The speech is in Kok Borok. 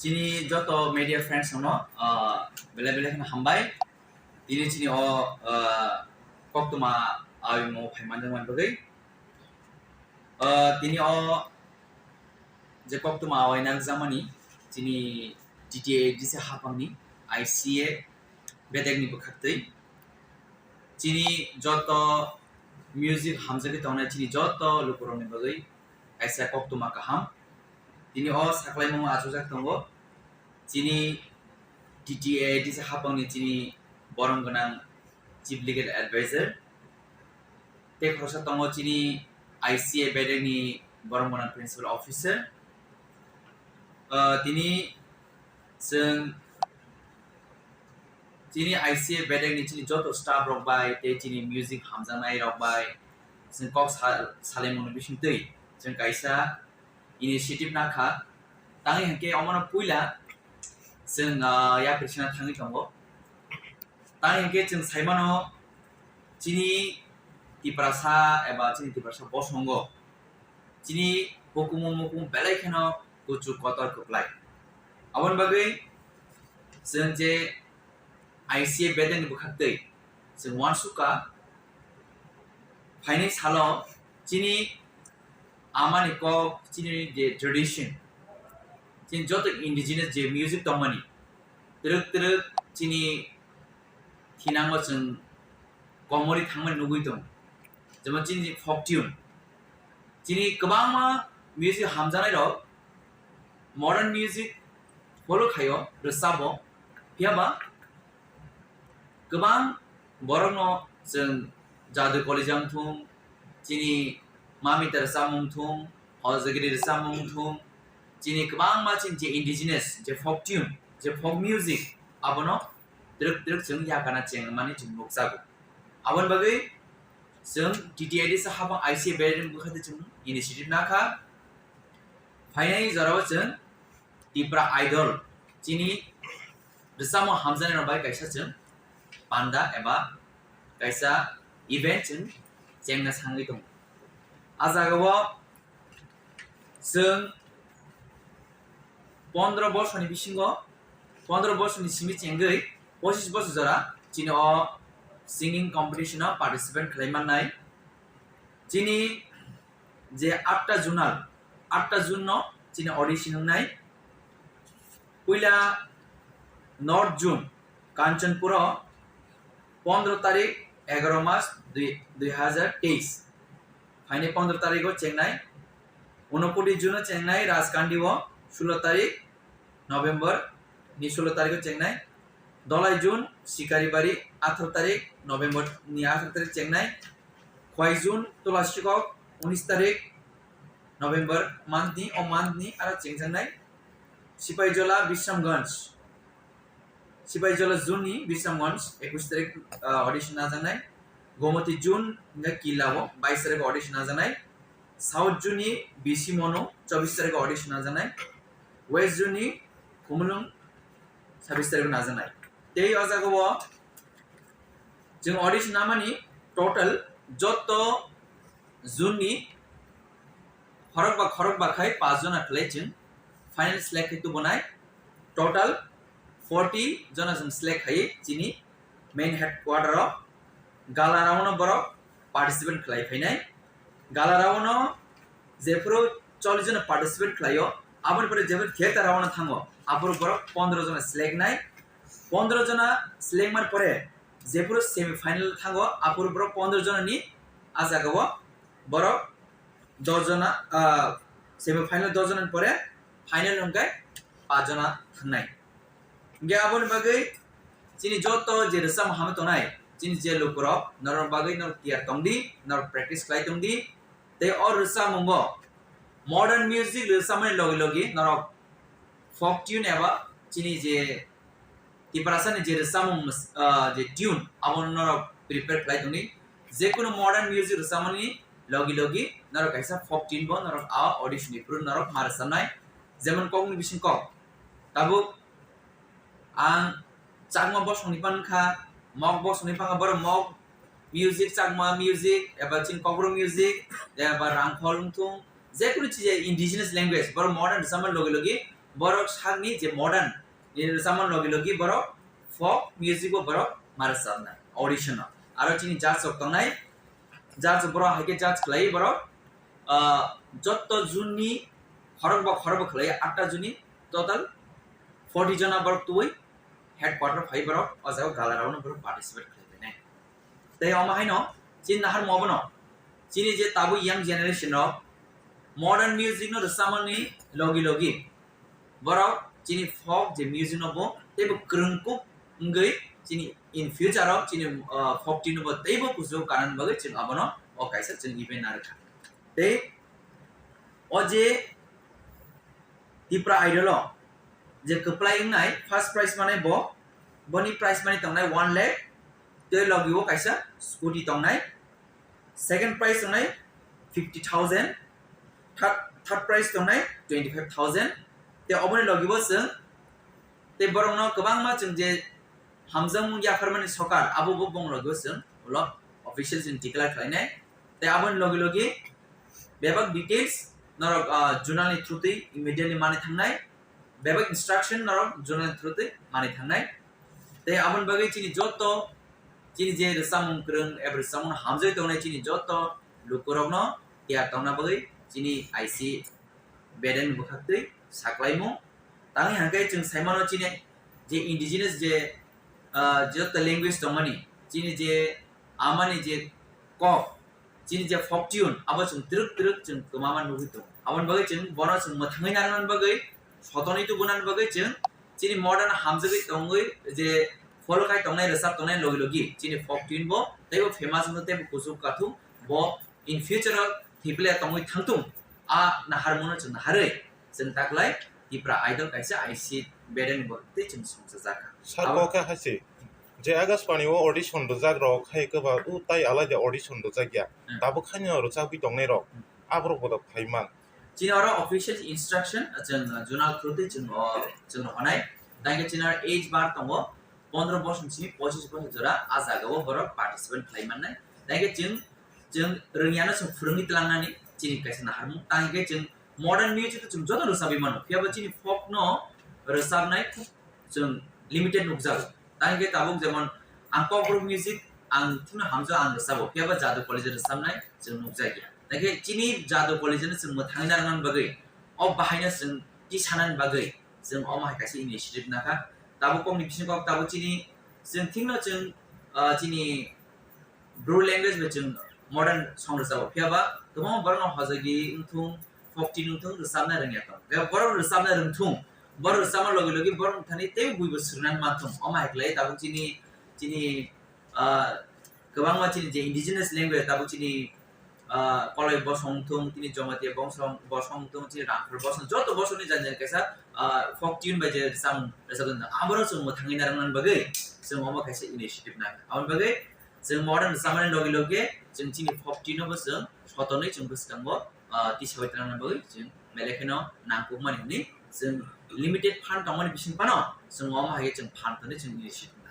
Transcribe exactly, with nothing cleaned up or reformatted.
Chini joto media friends no, ah, belai belai kheno hambai. Tini chini o, ah, koktwma awi mo phai manjakmani bagwi. Ah, tini o je koktwma awi nangjakmani chini T T A D C hapangni I C A bedekni bwkhaktwi. Chini joto music hamjagwi tongnai chini joto lukurokni bagwi kaisa koktwma kaham. Tini o saklaimung achukjak tongo. Chini T T A D C hapangni chini borom gwnang Chief Legal Advisor. Tei khoroksa tongo chini I C A bedekni borom gwnang Principal Officer. Ah, tini chwng chini I C A bedekni chini joto staff rok bai tei chini music hamjaknai rok bai chwng kok sa-, salaimungni bisingtwi chwng kaisa initiative nakha. Tangwi hinkhe omono puila chwng, ah, yapri sina thangwi tongo. Tangwi hinkhe chwng saimano chini Tiprasa eba chini Tiprasa bosongo chini hukumu mukumu belai kheno kuchuk kotor kwplai. Aboni bagwi chwng je I C A bedekni bwkhaktwi chwng uansukha phainai salo chini amani kok, chini je tradition, chini joto indigenous je music tongmani, twrwk twrwk chini thinango chwng komorwi thangmani nugwi tongo. Jemon chini folk tune. Chini kwbangma music hamjaknairok modern music follow khaio, rwchabo. Phiyaba kwbang borokno chwng jadu kolija wngthung, chini mamita rwchapmung wngthung, hojagiri rwchapmung wngthung, chini kwbangma chini je indigenous, je folk tune, je folk music, abono twrwk twrwk chwng yakana chengmani chwng nukjago. Aboni bagwi chwng T T I D sa hapang I C A bedekni bwkhaktwi chwng initiative nakha. Phainai jorao chwng Tipra Idol chini rwchapmung hamjaknairok bai kaisa chwng panda eba kaisa event chwng chengna sangwi tongo. A jagao chwng pondro borsoni bisingo, pondro borsoni simi chengwi pochis bosor jora chini o singing competition o participate khlai mannai. Chini je atta zonal, atta zone no chini audition wngnai. Puila North Zone, Kanchanpur o pondro tarik, egaro mas dui, dui hazar teis. Phainai pondro tarik o chengnai. Unokoti Zone o chengnai Rajkandi o sulo tarik November ni sulo tarik o chengnai. Dolai Zone, Sikaribari, atharo tarik November ni atharo tarik chengnai. Khwai Zone, Tulasikok, unis tarik November month ni, o month ni aro chengjaknai. Sipaijola, Bisramganj, Sipaijola Zone ni Bisramganj, ekush tarik, ah, audition najaknai. Gomoti Zone, hingkhe Killa o bais tarik audition najaknai. South Zone ni B C Monu, chobis tarik audition najaknai. West Zone ni Khumulwng, sabis tarik najaknai. Tei o jagao chwng audition namani total joto zone ni khorokba khorokba khai paanch jona khlai chwng final select khai tubunai. Total forty jona chwng select khai chini main headquarter o gala round o borok participate khlai phainai. Gala round o jephuru chollish jona participate khlaio, aboni pore jephuru theater round o thango, aphuru borok pondro jona select nai. Pondro jona select mar pore jephuru semi final thango, aphuru borok pondro jona ni a jagao borok dos jona, ah, semi final dos jona ni pore final hwnkhe paanch jona thangnai. Hingkhe aboni bagwi chini joto je rwchapmung hamwi tongnai, chini je lukurok, norok bagwi norok tiyar tongdi, norok practice khlai tongdi. Tei o rwchapmungo modern music rwchapmani logi logi norok folk tune eba chini je Tiprasani je rwchapmung, ah, je tune, abono norok prepare khlai tongdi. Jekunu modern music rwchapmani logi logi norok kaisa folk tune bo norok a audition ni phuru norok ma rwchapnai. Jemon kokni bising kok. Tabuk ang Chakma bosongni phan kha, Mok bosongni phan kha, borok Mok music, Chakma music, eba chini Kokborok music, eba Rangkhol wngthung, jekunu chija indigenous language, borok modern rwchapmani logi logi borok sakni je modern ni rwchapmani logi logi borok folk music bo borok ma rwchapnai audition o. Aro chini judge rok tongnai, judge borok hai khe judge khlai borok, ah, jotto june ni khorokba khorokba khlai atta june ni total forty jona borok twi headquarter phai borok o jaga gala round o borok participate khlai nai. Tei omo haino chini naharmo obono chini je tabuk young generation rok modern music no rwchapmani logi logi borok chini folk je music no bo teibo kwrwngkuk wngwi chini in future o chini, ah, folk tune no bo teibo kuchuk kanani bagwi chwng abono o kaisa chwng event narwkha. Tei o je Tipra Idol o je kwplai wngnai first prize manai bo, boni prize money tongnai one lakh, tei logi o kaisa scooty tongnai, second prize tongnai fifty thousand, third, third prize tongnai twenty five thousand. Tei oboni logi bo chwng tei borokno kwbangma chwng je hamjakmung yapharmani sokar abo bo bong logi o chwng ulo official chwng declare khlainai. Tei aboni logi logi bebak details norok, ah, zonal ni through twi immediately mani thangnai, bebak instruction norok zonal ni through twi mani thangnai. Tei aboni bagwi chini joto chini je rwchapmung kwrwng eba rwchapmung hamjagwi tongnai chini joto lukurokno tiyar tongna bagwi chini I C bedani bwkhaktwi saklaimung. Tangwi hangkhe chwng saimano chini je indigenous je, ah, joto language tongmani, chini je amani je kok, chini je folk tune, abo chwng twrwk twrwk chwng kwmama nugwi tongo. Aboni bagwi chwng bono chwng mwthangwi narwknani bagwi, sotonwi tubunani bagwi chwng chini modern hamjagwi tongwi je follow khai tongnai, rwchap tongnai logi logi chini folk tune bo teibo famous wngwi teibo kuchuk kathung bo in future o thwiple tongwi thangtung. A naharmano chwng naharwi chwng taklai Tipra Idol kaisa I C bedani bo tei chwng songchajakha. Sir, abo kok khe hai se, je Akashbani o audition rwjak rok hai kwbang o tai alai de audition rwjak ya. Hmm. Tabuk khaino rwchapwi tongnai rok. Hmm. Aborok bodo phaiman. Chini oro official instruction, chwng, uh, zonal through twi chwng, uh, chwng rw hwnai. Tangkhe chini oro age bar tongo, pondro bosor ni simi pochis bosor jora a jaga o borok participant khlai mannai. Tangkhe chwng, chwng rwngyano chwng phwrwngwi tlangnani chini kaisa naharmung. Tangkhe chwng modern music chwng joto rwchabwi mano. Phiya bo chini folk no rwchabnai khub chwng limited nukjago. Tangkhe tabuk jemon ang Kokborok music ang thikno hamjakgo, ang rwchabo, phiya ba Jadu College rwchabnai chwng nukjakya. Tangkhe chini Jadu College no chwng mwthangwi narwknani bagwi, o bahaino chwng tisanani bagwi chwng omo hai kaisa initiative nakha. Tabuk kokni bisingo kok tabuk chini chwng thikno chwng, ah, chini Bru language bai chwng modern song rwchabo, phiya ba kwbangma borokno hojagwi wngthung, folk tune wngthung, rwchabna rwngya tong. Phiya borok rwchabna rwngthung, borok rwchabna logi logi borok thani tei buibo swrwngnani manthung. Omo hai khlai tabuk chini, chini, ah, kwbangma chini je indigenous language tabuk chini, ah, Koloi bosong wngthung, chini Jamatia bosong, bosong wngthung, chini Rangkhol bosong, joto bosongni jani jani kaisa, ah, folk tune bai je rwchapmung rwchapjak. Aborok chwng mwthangwi narwknani bagwi chwng omo kaisa initiative nai. Aboni bagwi chwng modern rwchapmani logi logi chwng chini folk tune no bo chwng sotonwi chwng bwskango, ah, tisawi tongna bagwi chwng belai kheno nangkukmani hwnwi chwng limited fund tongmani bising phano chwng omo hai khe chwng fund tongwi chwng initiative